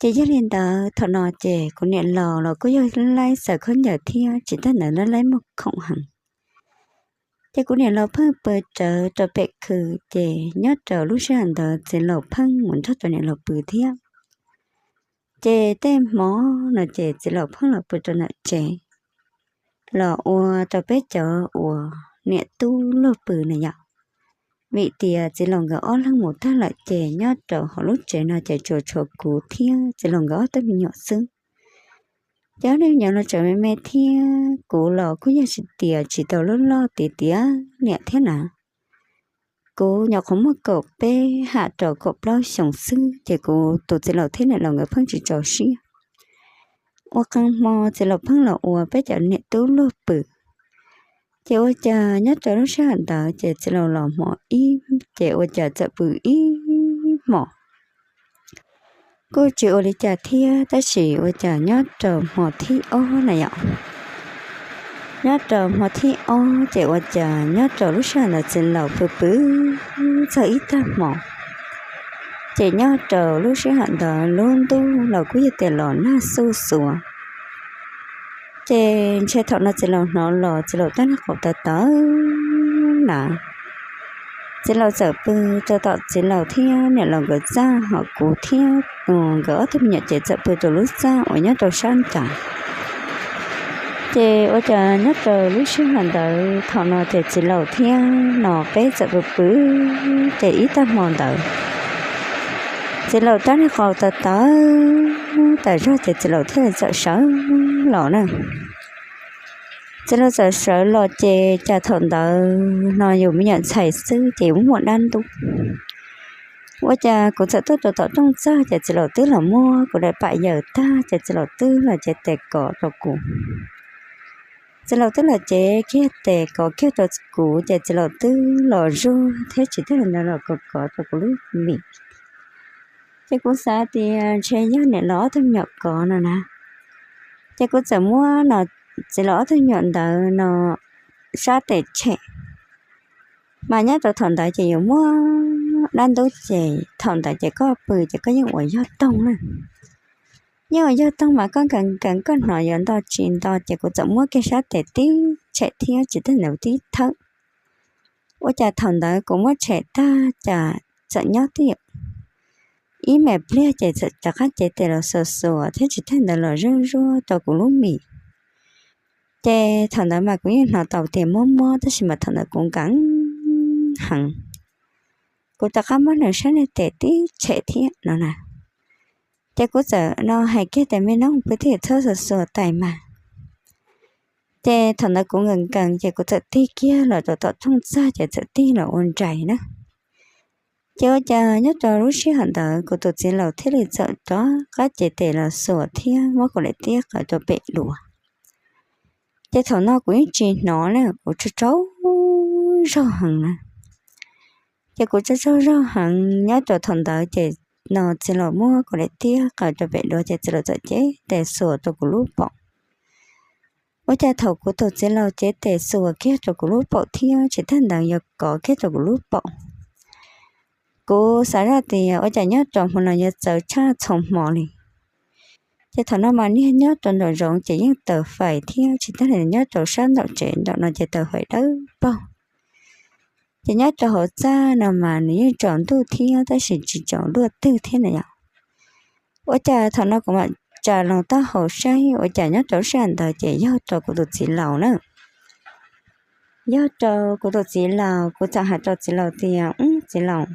Ces yog li ntawd thaum no ces kuv niam laus los kuj yog laib xaws khaub ncaws thiab tsis tag ntawd los laib muag khoom heev. Ces kuv niam laus pheej pw rawv rau pem khw, ces nyob rau lub sij hawm ntawd txiv laus pheej mus nrog rau niam laus pw thiab. Ces tej hmo no ces txiv laus pheej los pw rau ntawm tsev, los ua rau peb cov uas niam tub luag pw na yom. Vim tias txiv laus nkawd ob leeg mus tag lawm ces nyob rau hauv lub tsev no ces tsuas tshuav kuv thiab txiv laus nkawd ob tug me nyuam xwb. Ces ob tug me nyuam no tseem me me thiab kuv los kuj yog tsis tias tsis tau loj loj tiav tiav niam thiab na. Kuv nyuam qhuav muaj kaum peb ham rau kaum plaub xyoos xwb ces kuv tus txiv laus thiab niam laus nkawd pheej tsis tso siab. Ua qee hmo txiv laus pheej los ua peb cov niam tub luag pw. Ces ua cas nyob rau lub sij hawm ntawd ces txiv laus los hmo ib, ces ua cas txawm pw ib hmos. Kuj tsis ua li cas thiab, tab sis ua cas nyob rau hmo thib ob na yom, nyob rau hmo thib ob ces ua cas nyob rau lub sij hawm ntawd txiv laus pw pw txog ib tag hmo. Ces nyob rau lub sij hawm ntawd lub ntuj los kuj yog tias los nag xuj xuav. Ces ntshe thaum no txiv laus hnov los txiv laus tab niag qau tawv tawv na. Txiv laus txawm pw rau tom txiv laus thiab niam laus nkawd txaj, ho kuv thiab nkawd ob tug me nyuam ces txawm pw rau lub txaj uas nyob rau sab nraud. Ces ua cas nyob rau lub sij hawm ntawd thaum no ces txiv laus thiab no peb txawm pw pw, ces ib tag hmo ntawd txiv laus tab niag qau tawv tawv tas zog ces txiv laus thiaj li txawm sawv los na. Txiv laus txawm sawv los ces cas thaum ntawd no yus me nyuam ntxhais xwb ces muaj muaj dab ntub. Ua cas kuv txawm tuaj rau tom rooj txaj ces txiv laus twb los muab kuv daim pam yaws tag ces txiv laus twb los cev tes kov rau kuv. Txiv laus twb los cev kiag tes kov kiag rau kuv ces txiv laus twb los zuag thiab tsis tag li ntawd los kov kov rau kuv lub mis. Ces kuv xav tias ntshe yog niam laus ob tug me nyuam kov no na. Ces kuv txawm muab no txiv laus ob tug me nyuam ntawd no sab tes tshem. Mas nyob rau thaum ntawd ces yuav muaj dab ntub ces thaum ntawd ces koj pw ces koj yeej ua yog toog na. Yeej ua yog toog mas koj nkees nkees koj hnov yuav nto tsis nto ces kuv txawm muab kiag sab tes tib tshem thiab tsis tag ntawd tib thawb. Ua cas thaum ntawd kuv muab tshem tag cas txawm nyob twj ywm ib me pliag ces txawm rov qab cev tes los xuas xuas thiab tsis tag ntawd los zuag zuag rau kuv lub mis. Ces thaum ntawd mas kuv yeej hnov tau tias mob mob tab sis mas thaum ntawd kuv nkees heev. Kuv rov qab muab nws sab niag tes tib tshem thiab no na. Ces kuv txawm no hais kiag tias me noob pw twj ywm txhob xuas xuas tais mas. Ces thaum ntawd kuv nkees nkees ces kuv txawm tig kiag los rau tom rooj txaj ces txawm tig los ua nraim na. Ces ua cas nyob rau lub sij hawm ntawd kuv tus txiv laus thiaj li txawm rov qab cev tes los xuas thiab muab kuv daim tiab qaws rau pem duav. Ces thaum no kuv yeej tsis hnov na, kuv tsaug tsaug zog heev na. Ces kuv tsaug tsaug zog heev nyob rau thaum ntawd ces no txiv laus muab kuv daim tiab qaws rau pem duav ces txiv laus txawm cev tes xuas rau kuv lub paum. Ua cas thaum kuv tus txiv laus cev tes xuas kiag rau kuv lub paum thiab tsis tag ntawd yuav kov kiag rau kuv lub paum, kuv xav zoj tias ua cas nyob rau hmo no yuav txawv tshaj txhua hmo li. Ces thaum no mas niag nyob rau nraum zoov ces yeej taws fais thiab tsis tag li nyob rau sab nraum tsev nraum no ces taws fais dawb paug. Ces nyob rau hauv txaj no mas nws yeej tsaus ntuj thiab tab sis tsis tsaus luaj twg thiab na yom. Ua cas thaum no kuv mam tsa loo taub hau saib ua cas nyob rau lub sij hawm ntawd ces yog rau kuv tus txiv laus na. Yog rau kuv tus txiv laus, kuv txawm hais rau txiv laus tias, Txiv laus,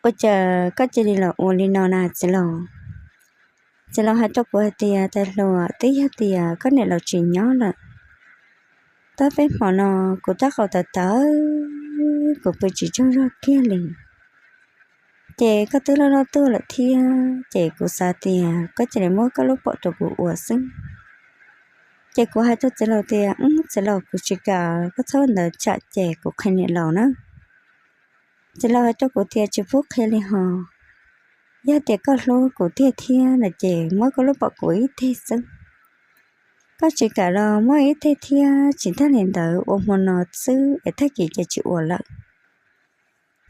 ua cas koj cia li los ua li no na txiv laus? Txiv laus hais rau kuv hais tias, Tais hluas, twb yog tias koj niam laus tsis nyob lawm, tab peb hmo no kuv rab qau tawv tawv, kuv pw tsis tsaug zog kiag li. Ces koj twb loj loj tuaj lawm thiab ces kuv xav tias koj cia li muab koj lub paum rau kuv ua xwb. Ces kuv hais rau txiv laus tias, Txiv laus, kuv tsis kam, koj txhob ua ntawd tsam ces kuv qhia niam laus na. Txiv laus hais rau kuv tias, Tsis pub qhia li ho, yog tias koj hlub kuv tiag thiab no ces muab koj lub paum kuv ib teg xwb. Koj tsis kam los muab ib teg thiab, tsis tag li ntawd ua hmo no xwb es tag kis ces tsis ua lawm.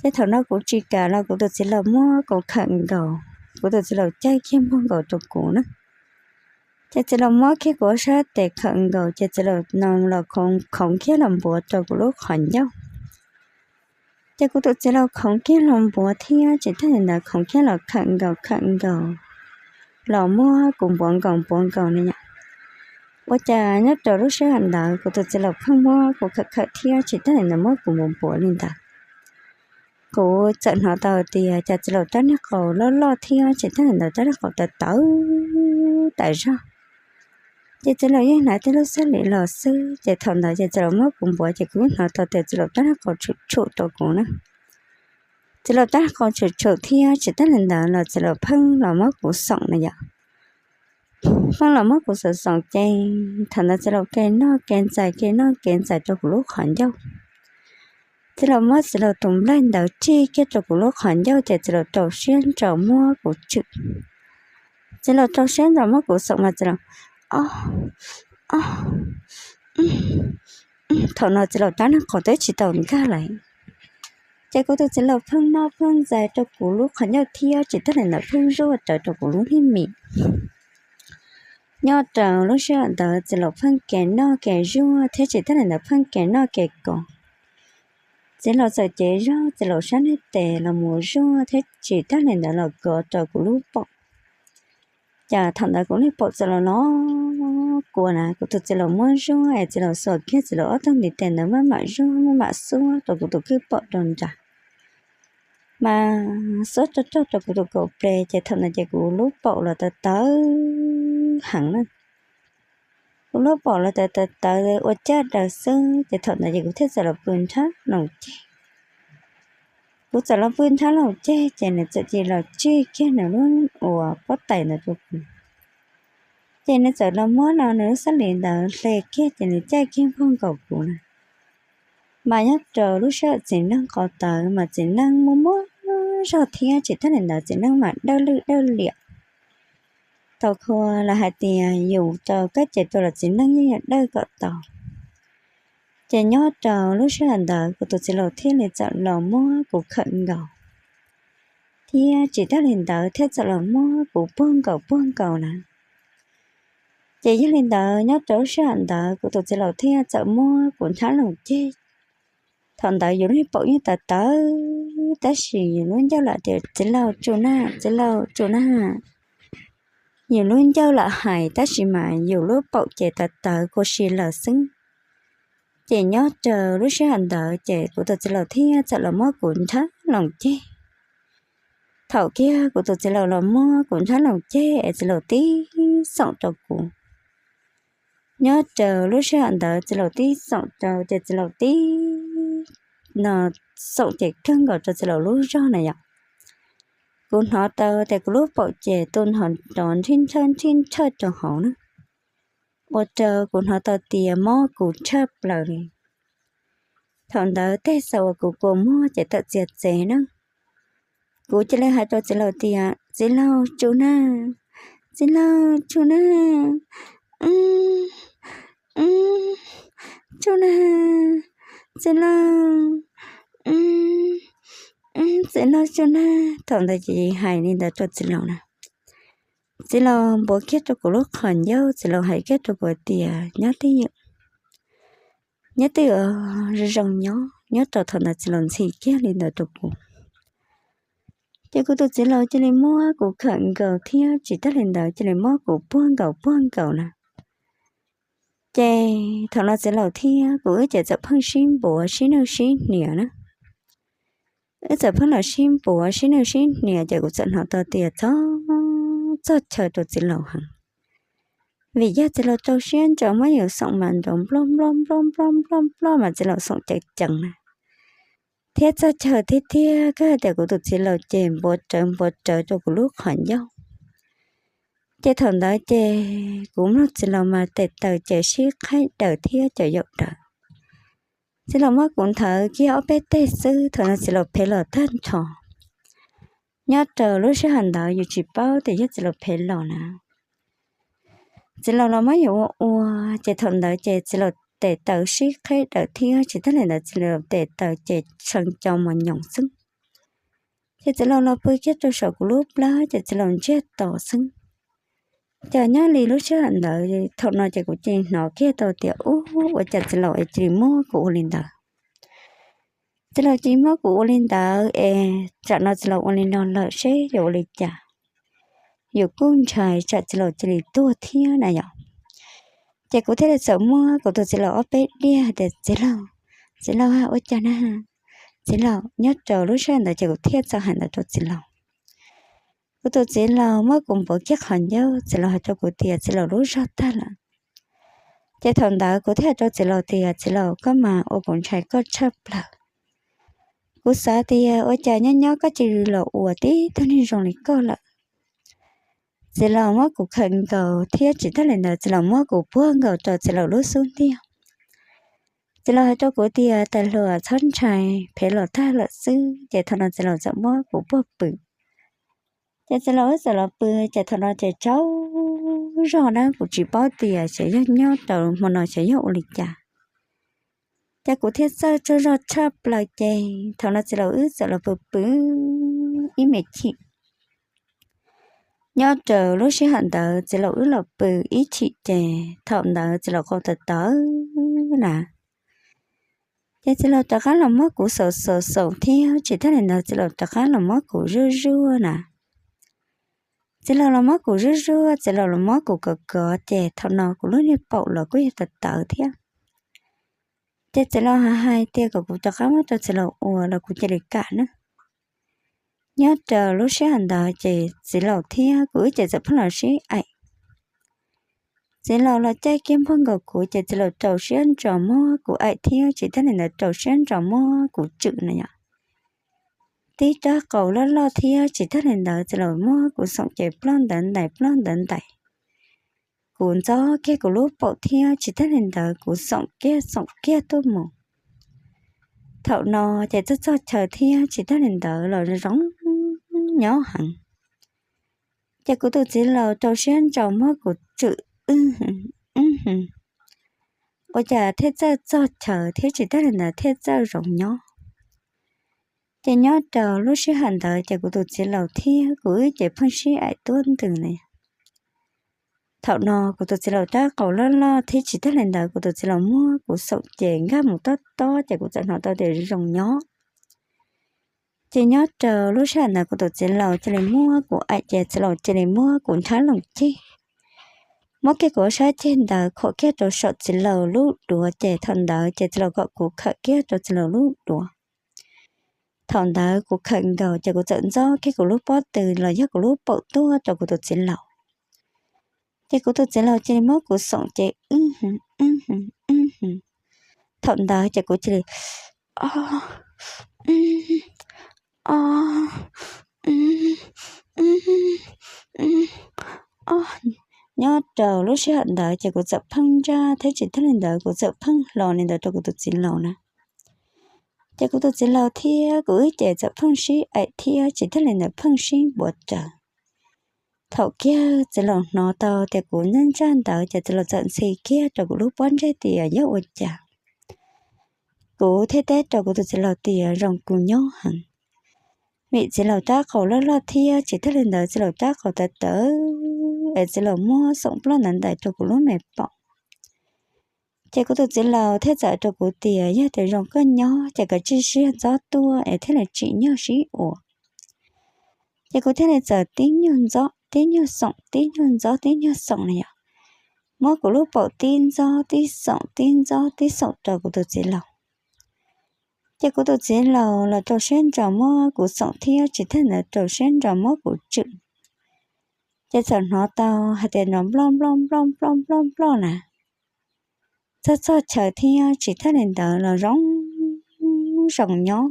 Ces thaum no kuv tsis kam los kuv tus txiv laus muab kuv khawm nkaus, kuv tus txiv laus caij kiag npuag nkaus rau kuv na. Ces txiv laus muab kiag kuv ob sab tes khawm nkaus ces txiv laus no los khoov kiag los npuav rau kuv lub qhov ncauj. Ces kuv tus txiv laus khoov kiag los npuav thiab tsis tas li ntawd khoov kiag los khawm nkaus khawm nkaus, los muab kuv npuav nkaus npuav nkaus na yom. Ua cas nyob rau lub sij hawm ntawd kuv tus txiv laus pheej muab kuv khawm khawm thiab tsis tas li ntawd muab kuv npuav npuav li ntawd. Kuv txawm hnov tau tias cas txiv laus rab niag qau loj loj thiab tsis tas li ntawd rab niag qau tawv tawv tas zog. Ces txiv laus yeej hnav tib lub xab li los xwb ces thaum ntawd ces txiv laus muab kuv npuav ces kuv yeej hnov tau tias txiv laus rab niag qau tshum tshum rau kuv na. Txiv laus rab niag qau tshum tshum thiab tsis tas li ntawd los txiv laus pheej los muab kuv xoom na yom. Pheej los muab kuv xoom xoom ces thaum ntawd txiv laus ke noj ke ntxais ke noj ke ntxais rau kuv lub qhov ncauj. Txiv laus muab txiv laus tus nplaig ntawd tsij kiag rau kuv lub qhov ncauj ces txiv laus rau siab ntso muab kuv tswm. Txiv laus rau siab ntso muab kuv xoom mas txiv laus, o, o, thaum no txiv laus rab niag qau twb tsis tau nkag lawm. Ces kuv tus txiv laus pheej noj pheej ntxais rau kuv lub qhov ncauj thiab tsis tas li ntawd pheej zuaj rawv rau kuv lub niag mis. Nyob rau lub sij hawm ntawd txiv laus pheej ke noj ke zuaj thiab tsis tas li ntawd pheej ke noj ke kov. Txiv laus txawm cev zog txiv laus sab niag tes los mus zuaj thiab tsis tas li ntawd los kov rau kuv lub paum. Ces thaum ntawd kuv lub paum txawm los los kua na, kuv tus txiv laus muab zuaj es txiv laus xuas kiag txiv laus ob tug ntiv tes ntawd maj mam zuaj maj mam xuab rau kuv tus kawj paum rau nram, mas xuab rau rau rau kuv tus kaum ple ces thaum ntawd ces kuv lub paum los tawv tawv heev na. Kuv lub paum los tawv tawv tawv ua caj daws xwb ces thaum ntawd ces kuv thiaj txawm los pw nrhab loos ceg. Kuv txawm los pw nrhab loos ceg ces nws txawm cia li los tsij kiag nws lub uas pob tais ntawd rau kuv. Ces nws txawm los muab no nws lub xab li ntawd hle kiag ces nws caij kiag npuag nkaus kuv na. Mas nyob rau lub sij hawm txiv neej qau tawv mas txiv neej muaj muaj zog thiab tsis tas li ntawd txiv neej mas dawb lwj dawb liam. Tau khuas lawv hais tias yus rau kab ces rau los txiv neej yeej yog dawb kom tau. Ces nyob rau lub sij hawm ntawd kuv tus txiv laus thiaj li txawm los muab kuv khawm nkaus, thiab tsis tas li ntawd thiaj txawm los muab kuv puag nkaus puag nkaus na. Ces yog li ntawd nyob rau lub sij hawm ntawd kuv tus txiv laus thiaj txawm muab kuv nrhab loos ceg. Thaum ntawd yus lub paum yeej tawv tawv tab sis yus lub ncauj lam tias txiv laus tsu na, txiv laus tsu na. Yus lub ncauj lam hais tab sis mas yus lub paum ces tawv tawv kua si lawm xwb. Ces nyob rau lub sij hawm ntawd ces kuv tus txiv laus thiaj txawm los muab kuv nrhab loos ceg. Thaum kiag kuv tus txiv laus los muab kuv nrhab loos ceg es txiv laus tib xoom rau kuv. Nyob rau lub sij hawm ntawd txiv laus tib xoom rau ces txiv laus tib no xoom ces kawg nkaus rau txiv laus lub zog na yom. Kuv hnov tau tias kuv lub paum ces tu nrho nrov nrhij nrhawj nrhij nrhawj rau hauv na, ua rau kuv hnov tau tias mob kuv tshaj plaws li. Thaum ntawd tej zaum uas kuv kua muag ces tawm txias txev na. Kuv cia li hais rau txiv laus tias txiv laus tsu na, txiv laus tsu na, tsu na, txiv laus, txiv laus tsu na. Thaum ntawd ces hais li ntawd rau txiv laus na. Txiv laus npuav kiag rau kuv lub qhov ncauj txiv laus hais kiag rau kuv tias nyob twj ywm, nyob twj ywm, zoo zoo nyob. Nyob rau thaum ntawd txiv laus ntxhi kiag li ntawd rau kuv. Ces kuv tus txiv laus cia li muab kuv khawm nkaus thiab tsis tas li ntawd cia li muab kuv puag nkaus puag nkaus na. Ces thaum no txiv laus thiab kuv wb ces txawm pheej sib npuav sib nug sib hnias na. Wb txawm pheej los sib npuav sib nug sib hnias ces kuv txawm hnov tau tias txog, txog chaw rau txiv laus heev. Vim yog txiv laus rau siab ntso muab yus xoom mas nrov nploj nploj nploj nploj nploj nploj mas txiv laus xoom ceev ceev na. Thiab txog chaw tiag tiag kawg tias kuv tus txiv laus ces npuav rawv npuav rawv rau kuv lub qhov ncauj. Ces thaum ntawd ces kuv mloog txiv laus mas tes taw ces sib qhaib daws thiab caum yaum daws. Txiv laus muab kuv nthawv kiag ob peb teg xwb thaum no txiv laus phem los tag nrho. Nyob rau lub sij hawm ntawd yus tsis paub tias yog txiv laus phem los na. Txiv laus los muab yus ua ua ces thaum ntawd ces txiv laus tes taw sib qhaib daws thiab tsis tas li ntawd txiv laus tes taw ces tshee co mos nyoos xwb. Ces txiv laus los pw kiag rau saum kuv lub plab ces txiv laus ntsiag to xwb. Ces nyob li lub sij hawm ntawd thaum no ces kuv cia li hnov kiag tau tias ub, ua cas txiv laus es cia li muab kuv ua li ntawd. Txiv laus cia li muab kuv ua li ntawd es tsam no txiv laus ua li no lawm seb yuav ua li cas. Yus kuj ntshai tsam txiv laus cia li tuag thiab na yom. Ces kuv thiaj li txawm muab kuv tus txiv laus ob peb diaj tias, Txiv laus, txiv laus, ua cas na? Txiv laus, nyob rau lub sij hawm ntawd ces kuv thiaj txawm hais ntawd rau txiv laus. Kuv tus txiv laus muab kuv npuav kiag qhov ncauj, txiv laus hais rau kuv tias txiv laus lub zog tag lawm. Ces thaum ntawd kuv thiaj hais rau txiv laus tias, Txiv laus, koj mas ua kuv ntshai koj tshaj plaws. Kuv xav tias ua cas nyob nyob koj cia li los ua tib tug neeg zoo li koj lawm. Txiv laus muab kuv khawm nkaus thiab tsis tag li ntawd txiv laus muab kuv puag nkaus rau txiv laus lub xub ntiag. Txiv laus hais rau kuv tias, Tais hluas, txhob ntshai, phem los tag lawm xwb. Ces thaum no txiv laus txawm muab kuv puag pw. Ces txiv laus wb txawm los pw, ces thaum no ces tsaug zog na, kuv tsis paub tias xyov yog nyob rau hmo no xyov yog ua li cas. Ces kuv thiaj txawj tsaug zog tshaj plaws ces thaum no txiv laus wb txawm los pw pw ib me chim. Nyob rau lub sij hawm ntawd txiv laus wb los pw ib chim ces thaum ntawd txiv laus qau tawv tawv na. Ces txiv laus rov qab los muab kuv xaum xaum xaum thiab tsis tag li ntawd txiv laus rov qab los muab kuv zuaj zuaj na. Txiv laus los muab kuv zuaj zuaj, txiv laus los muab kuv kov kov ces thaum no kuv lub niag paum los kuj yog tawv tawv thiab. Ces txiv laus hais tias kom kuv rov qab muab rau txiv laus ua los kuv cia li kam na. Nyob rau lub sij hawm ntawd ces txiv laus thiab kuv wb ces txawm pheej los sib aim. Txiv laus los caij kiag npuag nkaus kuv ces txiv laus rau siab ntso muab kuv aim thiab tsis tag li ntawd rau siab ntso muab kuv tswm na yom. Tib rab qau loj loj thiab tsis tag li ntawd txiv laus muab kuv xoom ces ploj ntawd ntais ploj ntawd ntais. Kuv ntxob kiag kuv lub paum thiab tsis tag li ntawd kuv xoom kiag xoom kiag tuaj mus. Thaum no ces txog txog chaw thiab tsis tag li ntawd los zoo nyob heev. Ces kuv tus txiv laus rau siab ntso muab kuv tswm, ua cas thiaj txawj txog chaw thiab tsis tag li ntawd thiaj txawj zoo nyob. Ces nyob rau lub sij hawm ntawd ces kuv tus txiv laus thiab kuv wb ces pheej sib aim tuab ntws na. Thaum no kuv tus txiv laus rab qau loj loj thiab tsis tag li ntawd kuv tus txiv laus muab kuv xoom ces nkag mus tob tob ces kuv txawm hnov tau tias zoo nyob. Ces nyob rau lub sij hawm ntawd kuv tus txiv laus cia li muab kuv aim ces txiv laus cia li muab kuv nrhab loos ceg, muab kiag kuv sab ceg ntawd khuam kiag rau saum txiv laus lub duav ces thaum ntawd ces txiv laus kom kuv khawm kiag rau txiv laus lub duav. Thaum ntawd kuv khawm nkaus ces kuv txawm ntxob kiag kuv lub pob tw los yog kuv lub paum tuaj rau kuv tus txiv laus. Ces kuv tus txiv laus cia li muab kuv xoom ces wb, wb, wb. Thaum ntawd ces kuv cia li o, o, o, nyob rau lub sij hawm ntawd ces kuv txawm pheej ntsaj thiab tsis tag li ntawd kuv txawm pheej hlo li ntawd rau kuv tus txiv laus na. Ces kuv tus txiv laus thiab kuv wb ces txawm pheej sib aim thiab tsis tag li ntawd pheej sib npuav raws. Thaum kiag txiv laus hnov tau tias kuv ntsaj ntsaj ntawd ces txiv laus txawm ntxhi kiag rau kuv lub pob ntseg tias yog ua cas. Kuv thiaj teb rau kuv tus txiv laus tias zoo kuv nyob heev. Vim txiv laus rab qau loj loj thiab tsis tag li ntawd txiv laus rab qau tawv tawv es txiv laus muab xoom ploj ntawd ntais rau kuv lub me paum. Ces kuv tus txiv laus thiaj txawm rau kuv tias yog tias zoo koj nyob ces koj tsij siab ntxob tuaj es thiaj li tsim nyog sib ua. Ces kuv thiaj li txawm tib nyuag ntxob tib nyuag xoom tib nyuag ntxob tib nyuag xoom na yom. Muab kuv lub paum tib ntxob tib xoom tib ntxob tib xoom rau kuv tus txiv laus. Ces kuv tus txiv laus los rau siab ntso muab kuv xoom thiab tsis tag ntawd rau siab ntso muab kuv tswm. Ces txawm hnov tau hais tias nrov nploj nploj nploj nploj nploj nploj na. Txog txog chaw thiab tsis tag li ntawd los zoo zoo nyob.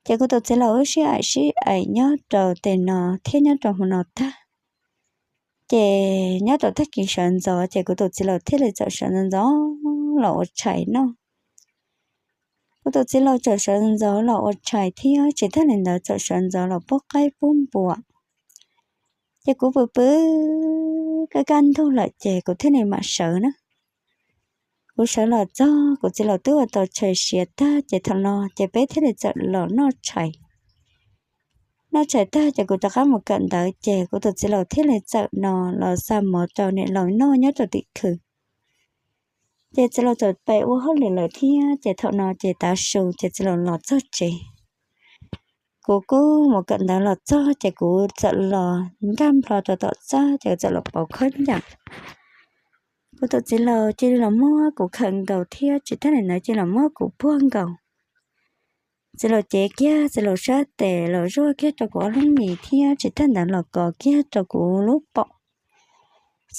Ces kuv tus txiv laus wb sib aim sib aim nyob rau tej no thiab nyob rau hmo no tag. Ces nyob rau tag kis sawv ntxov ces kuv tus txiv laus thiaj li txawm sawv ntxov ntxov los ua tshais noj. Kuv tus txiv laus txawm sawv ntxov los ua tshais thiab tsis tag li ntawd txawm sawv ntxov los pub qaib pub npua. Ces kuv pw pw kaj kaj ntug lawm ces kuv thiaj li mam sawv na. Kuv sawv los txog kuv txiv laus twb ua tau tshais siav tag ces thaum no ces peb thiaj li txawm los noj tshais. Noj tshais tag ces kuv rov qab mus kawm ntawv ces kuv tus txiv laus thiaj li txawm no los xa mov rau niam laus noj nyob rau tim khw. Ces txiv laus txawm pem ua hauj lwm lawm thiab ces thaum no ces tav su ces txiv laus los txog tsev. Kuv kuj mus kawm ntawv los txog ces kuv txawm los nkag nplo rau tom txaj ces kuv txawm los pauv khaub ncaws. Kuv tus txiv laus cia li los muab kuv khawm nkaus thiab tsis tag li ntawd cia li los muab kuv puag nkaus. Txiv laus cev kiag txiv laus sab tes los zuaj kiag rau kuv ob lub mis thiab tsis tag ntawd los kov kiag rau kuv lub paum.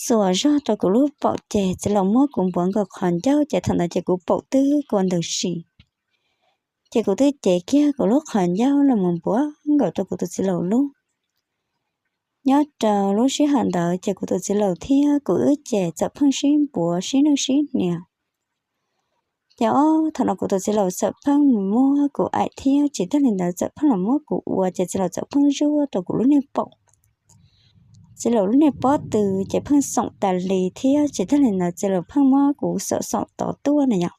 Xuas zog rau kuv lub paum ces txiv laus muab kuv npuav nkaus qhov ncauj ces thaum ntawd ces kuv paum twb kua ntws si. Ces kuv twb cev kiag kuv lub qhov ncauj los mus npuav nkaus rau kuv tus txiv laus lub. Nyob rau lub sij hawm ntawd ces kuv tus txiv laus thiab kuv wb ces txawm pheej sib npuav sib nwj sib hnia. Ces ob thaum no kuv tus txiv laus txawm pheej mus muab kuv aim thiab tsis tag li ntawd txawm pheej los muab kuv ua ces txiv laus txawm pheej zuaj rau kuv lub niag paum. Txiv laus lub niag pob tw ces pheej xoom tas li thiab tsis tag li ntawd txiv laus pheej muab kuv xoom xoom tod tuaj na yom.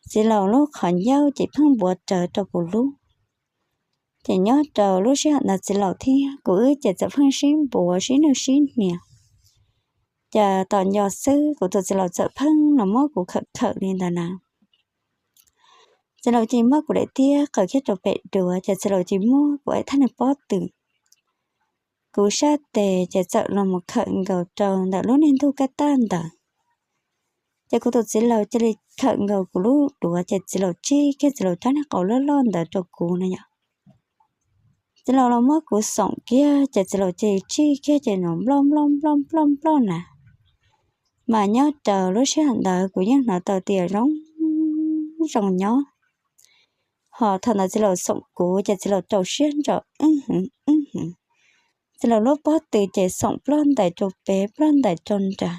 Txiv laus lub qhov ncauj ces pheej npuav rawv rau kuv lub. Ces nyob rau lub sij hawm ntawd txiv laus thiab kuv wb ces txawm pheej sib npuav sib nwj sib hnia. Ces tom nco xwb kuv tus txiv laus txawm pheej los muab kuv khawm khawm li ntawd na. Txiv laus cia li muab kuv daim tiab qaws kiag rau pem duav ces txiv laus cia li muab kuv aim thaj niag pob tw. Kuv sab tes ces txawm los mus khawm nkaus rau ntawm lub niag ntug kaj tag ntawd. Ces kuv tus txiv laus cia li khawm nkaus kuv lub duav ces txiv laus tsij kiag txiv laus rab niag qau loj loj ntawd rau kuv na yom. Txiv laus los muab kuv xoom kiag ces txiv laus cia li tsij kiag ces nrov nploj nploj nploj nploj nploj na. Mas nyob rau lub sij hawm ntawd kuv yeej hnov tau tias zoo zoo nyob. Ho thaum ntawd txiv laus xoom kuv ces txiv laus rau siab ntso wb hwv wb hwv. Txiv laus lub pob tw ces xoom ploj ntais rau pem ploj ntais rau nrad.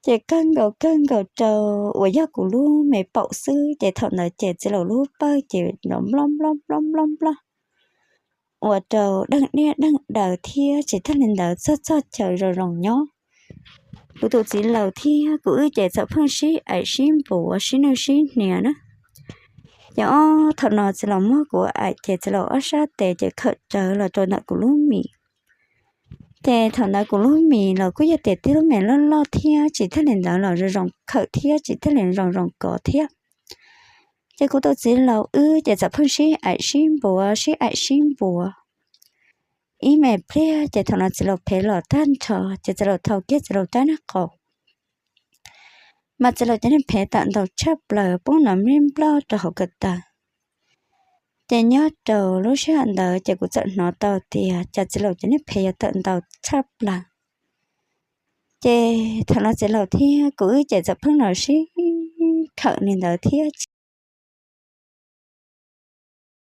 Ces kawg nkaus kawg nkaus rau uas yog kuv lub me paum xwb ces thaum ntawd ces txiv laus lub pawg ces nrov nploj nploj nploj nploj nploj ua rau deeg diaj deeg daws thiab tsis tag li ntawd txog txog chaw zoo zoo nyob. Kuv tus txiv laus thiab kuv wb ces txawm pheej sib aim sib npuav sib nwj sib hnia na. Ces ob thaum no txiv laus muab kuv aim ces txiv laus ob sab tes ces khawm rawv los rau ntawm kuv lub mis. Ces thaum ntawd kuv lub mis los kuj yog tias tib lub me loj loj thiab tsis tag li ntawd los zoo zoo khawm thiab tsis tag li zoo zoo kov thiab. Ces kuv tus txiv laus wb ces txawm pheej sib aim sib npuav sib aim sib npuav. Ib me pliag ces thaum no txiv laus phem los tag nrho ces txiv laus thau kiag txiv laus rab niag qau. Mas txiv laus cov niag phem tawm ntau tshaj plaws poob nrov nplij nploj rau hauv ko taw. Ces nyob rau lub sij hawm ntawd ces kuv txawm hnov tau tias cas txiv laus cov niag phem yuav tawm ntau tshaj plaws. Ces thaum no txiv laus thiab kuv wb ces txawm pheej los sib khawm li ntawd thiab.